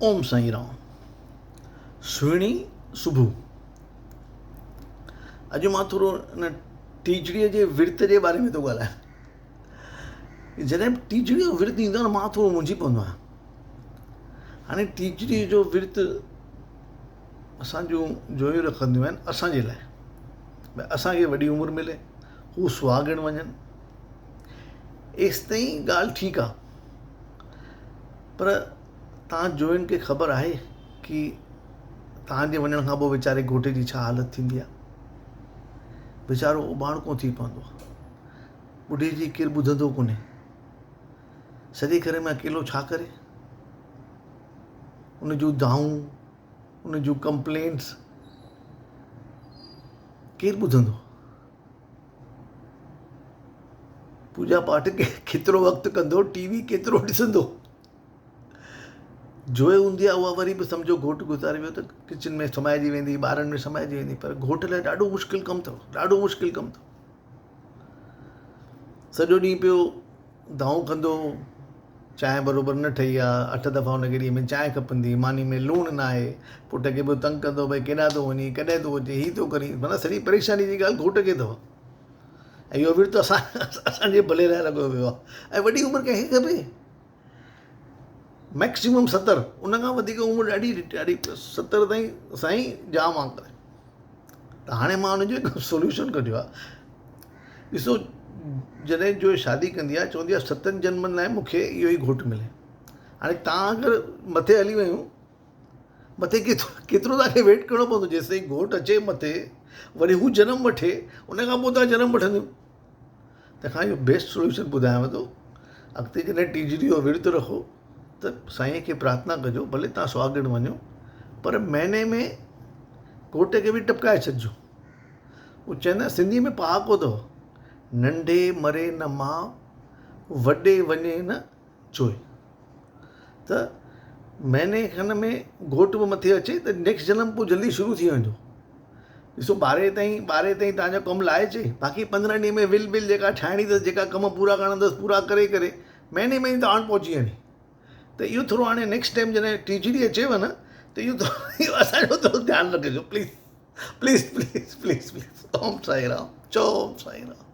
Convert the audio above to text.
اوم سائين رام. سهڻي صبح. اڄ مان ٿورو ان ٽيجڙيء جي ورت جي باري ۾ ٿو ڳالهايان. جڏهن به ٽيجڙيء جو ورت ايندو آهي نه مان ٿورو منجهي پوندو آهيان. هاڻي ٽيجڙيء جو ورت اسان جون جويون رکنديون آهن اسان جي لاء ڀئي اسان کي وڏي عمر ملي هو سهاڳڻ وڃن. ايستائين ڳالهه ٺيڪ آهي پر توهان جوين کي خبر آهي ڪي توهان جي وڃڻ کان پوء ويچاري گهوٽ جي ڇا حالت ٿيندي آهي. ويچارو اٻاڻڪو ٿي پوندو آهي. ٻڍي جي ڪير ٻڌندو ڪونهي. سڄي گهر ۾ اڪيلو ڇا ڪري؟ ان جون دانهون، ان جون ڪمپلينٽس ڪير ٻڌندو؟ پوڄا پاٺ ڪيترو وقت ڪندو، ٽي وي ڪيترو ڏسندو؟ جوء هوندي آهي اها وري به سمجهو گهوٽ گذاري ويو ته ڪچن ۾ سمائجي ويندي ٻارن ۾ سمائجي ويندي پر گهوٽ لاء ڏاڍو مشڪل ڪم اٿو ڏاڍو مشڪل ڪم اٿو سڄو ڏينهن پيو دانهون ڪندو چانهه بروبر نه ٺهي آهي اٺ دفعا هن کي ڏينهن ۾ چانهه کپندي ماني ۾ لوڻ نه آهي پٽ کي پيو تنگ ڪندو ڀئي ڪيڏانهن ٿو وڃين ڪڏهن ٿو اچين هي ٿو ڪرين معنيٰ سڄي پريشاني جي ڳالهه گهوٽ کي اٿو ۽ اهو ورت اسان اسان جي ڀلي لاء لڳو ويو آهي ۽ وڏي عمر ڪنهن کي کپي ميڪسيمم 70 ان کان وڌيڪ عمر ڏاڍي ڏاڍي 70 تائين سائين جام آ ڪري ته هاڻي مان ان جو هڪ سوليوشن ڪڍيو آهي ڏسو جڏهن جو شادي ڪندي آهي چوندي آهي ستن جنمن لاء مونکي اهو ئي گهوٽ ملي هاڻي تان اگر مٿي هلي ويون مٿي ڪيترو ڪيترو توهان کي ويٽ ڪرڻو پوندو جيستائين گهوٽ اچي مٿي وري هو جنم وٺي ان کان پوء توهان جنم وٺنديون تنهن کان اهو بيسٽ سوليوشن ٻڌايانو ٿو اڳتي جڏهن ٽيجڙي جو ورت رکو ته سائين کي پرارٿنا ڪجو ڀلي توهان سهاڳڻ وڃو پر مهيني ۾ گهوٽ کي به ٽپڪائي ڇڏجو هو چوندا آهن سنڌي ۾ پهاڪو اٿو ننڍي مري نه ماء وڏي وڃي نه چوئي ته مهيني کن ۾ گهوٽ به مٿي اچي ته نيڪسٽ جنم پوء جلدي شروع ٿي ويندو ڏسو ٻارهين تائين ٻارهين تائين توهان جو ڪم لاهي اچي باقي 15 ڏينهن ۾ ول بل جيڪا ٺاهڻي اٿس جيڪا ڪم پورا ڪرڻا اٿس پورا ڪري ڪري مهيني ۾ توهان وٽ پهچي وڃي ته اهو ٿورو هاڻي نيڪسٽ ٽائيم جڏهن ٽيجڙي اچيو نه ته اهو ٿورو اسان جو ٿورو ڌيان رکجو please please please please please Om Sai Ram چئو اوم سائين رام.